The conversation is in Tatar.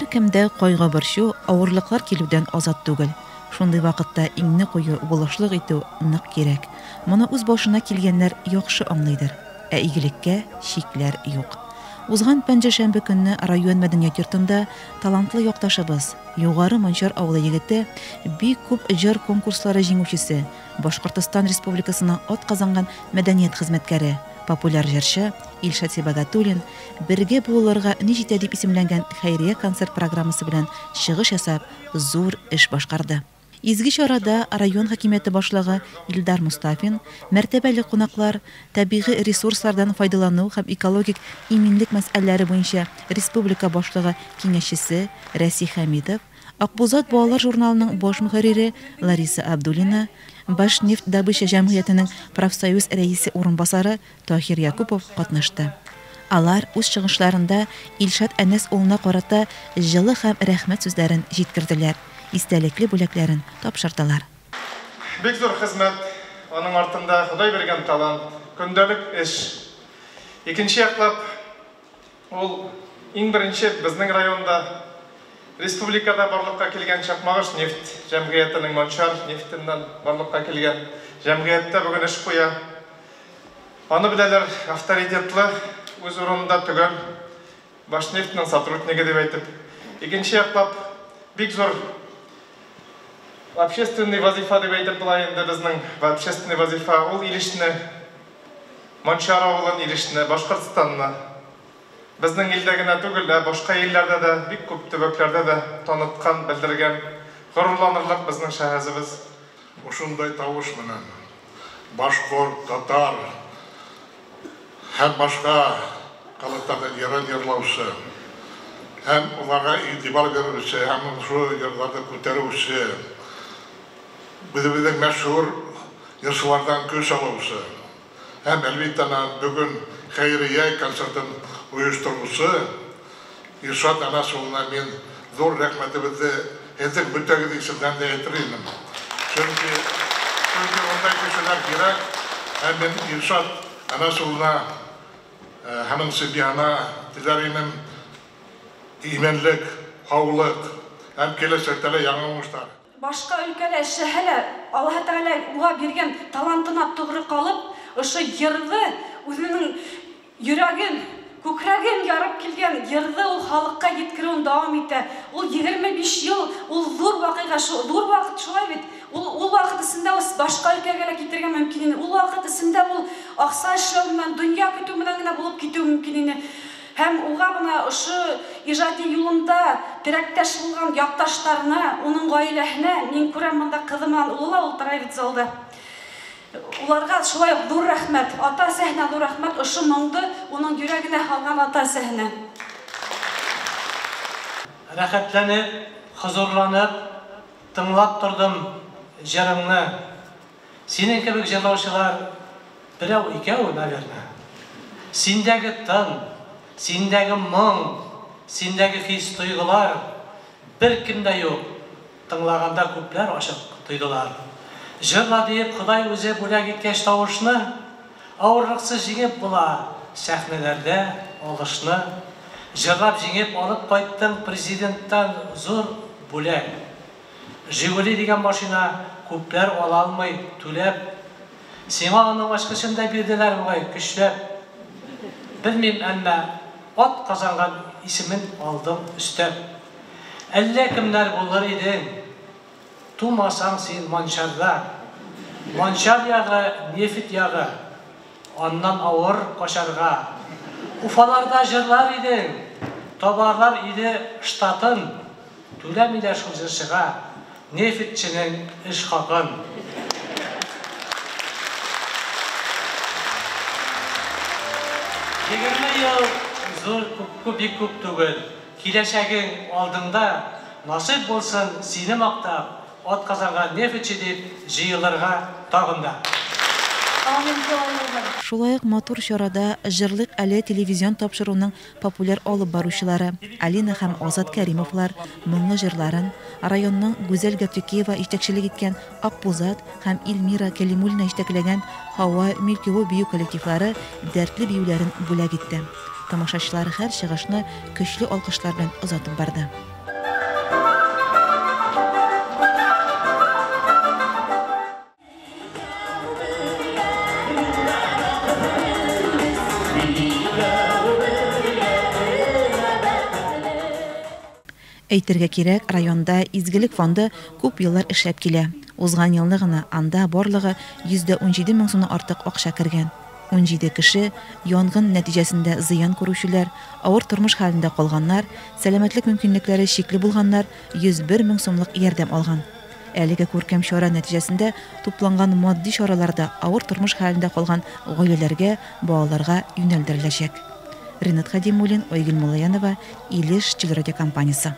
Һәркем дә кайгы-борчу, авырлыклар килүдән азат түгел. Шундый вакытта иңне кую, булышлык итү нык кирәк. Моны үз башына килгәннәр яхшы аңлыйдыр. Ә игелеккә чикләр юк. Узган пәнҗешәмбе көнне район мәдәният йортында талантлы якташыбыз, Югары Манчар авылы егете, бик күп җыр конкурслары җиңүчесе, Башкортостан Республикасының атказанган мәдәният хезмәткәре, популяр җырчы Илшат Сибагатуллин Бергә булырга ни җитә дип исемләнгән хәйрия концерт программасы белән чыгыш ясап, зур эш башкарды. Изге чарада район хакимияте башлыгы Илдар Мостафин, мәртәбәле кунаклар, табигый ресурслардан файдалану һәм экологик иминлек мәсьәләләре буенча республика башлыгы киңәшчесе Рәсих Хәмитов, Акбузат балалар журналының баш мөхәррире Лариса Абдуллина, Башнефть-добыча җәмгыятенең профсоюз рәисе урынбасары Таһир Якупов катнашты. Алар үз чыгышларында Илшат Әнәс улына карата җылы һәм рәхмәт сүзләрен җиткерделәр, истәлекле бүләкләрен тапшырдылар. Бик зур хезмәт, аның артында Ходай биргән талант, көндәлек эш. Икенче яклап, ул иң беренче безнең районда, республикада барлыкка килгән Чакмагыш нефть җәмгыятенең Манчар нефтеннән барлыкка килгән җәмгыятьтә бүген эш куя. Аны беләләр, авторитетлы, үз урынында төгәл Башнефтьнең сотруднигы дип әйтеп. Икенче яклап, бик зур общественный вазифа дип әйтеп була инде безнең общественный вазифа, ул Илешне, Манчар авылын, Илешне, Башкортстанны, безнең илдә генә түгел, ә башка илләрдә дә, бик күп төбәкләрдә дә таныткан, белдергән, горурланырлык безнең шәһәзебез. Ошындай тавыш менән башкорт, татар һәм башка халыкларның йырын йырлаучы һәм уларга игътибар бирүче һәм шул йырларны күтәрүче, үзебезнең мәшһүр йырчылардан көч алучы һәм, әлбиттә, бүген хәйрия концертын оештыручы Илшат Әнәс улына мин зур рәхмәтебезне һезнең бөтәгез исемнән дә әйтер идем. Чөнки, чөнки ундай кешеләр кирәк, һәм мин Илшат Әнәс улына һәм семьяна теләр инем иминлек, һаулык һәм киләчәктә лә яңа уңышлар. Башка өлкәдә эшләһә лә, Аллаһы Тәгалә уга биргән талантына тугры калып, ошо йырды үзенең йөрәген, күкрәген ярып килгән йырды ул халыкка еткерүен дәвам итә. Ул 25 ел, ул зур вакыйга, зур вакыт шулай бит. Ул ул вакыт эчендә ул башка өлкәгә лә китергә мөмкин иде. Ул вакыт эчендә ул акча эшләү белән, дөнья көтү белән генә булып китүе мөмкин иде. Һәм уга менә ошо ижади юлында терәктәш булган якташларына, уның гаиләһенә, мин күрәм монда кызы белән улы ла утыра бит залда. Уларга шулай ук зур рәхмәт, ата-әсәһенә зур рәхмәт, ошо моңды уның йөрәгенә һалган ата-әсәһенә. Рәхәтләнеп, хозурланып тыңлап тордым җырыңны. Синең кебек җырлаучылар берәү икәү, наверно. Синдәге тын, синдәге моң, синдәге хис-тойгылар беркемдә юк. Тыңлаганда күпләр ачык тойдылар. Җырла диеп Ходай үзе бүләк иткәч тавышны, авырлыксыз җиңеп була сәхнәләрдә алышны. Җырлап җиңеп алып кайттың президенттан зур бүләк. Жигули дигән машина күпләр ала алмый, түләп. Сиңа аның ачкычын да бирделәр бугай, көчләп. Белмим, әмма ат казанган исемен алдың өстәп. Әллә кемнәр булыр идең, тумасаң син Манчарда. Манчар ягы, нефть ягы, аннан авыр качарга. Уфаларда җырлар идең, табарлар иде штатын. Түләмиләр шул җырчыга нефтьченең эш хакын. 20 ел зур күп, бик күп түгел. Киләчәгең алдыңда, насыйп булсын сине мактап, атказанган нефтьче дип җыелырга тагын да. Амин, шулай булсын. Шулай ук матур чарада Җырлыйк әле телевизион тапшыруның популяр алып баручылары Алина һәм Азат Кәримовлар моңлы җырларын, районның Гүзәл Габдекеева җитәкчелек иткән Акбузат һәм Илмира Кәлимуллина җитәкләгән Һава Милкиво бию коллективлары дәртле биюләрен бүләк итте. Тамашачылар һәр чыгышны көчле алкышлар белән озатып барды. Әйтергә кирәк, районда Изгелек фонды күп еллар эшләп килә. Узган елны гына анда барлыгы 117 мең сумнан артык акча кергән. 17 кеше, янгын нәтиҗәсендә зыян күрүчеләр, авыр тормыш хәлендә калганнар, сәламәтлек мөмкинлекләре чикле булганнар 101 мең сумлык ярдәм алган. Әлеге күркәм чара нәтиҗәсендә тупланган матди чаралар да авыр тормыш хәлендә калган гаиләләргә, балаларга юнәлдереләчәк. Ренат Хадимуллин, Айгөл Муллаянова, Илеш телерадиокомпаниясе.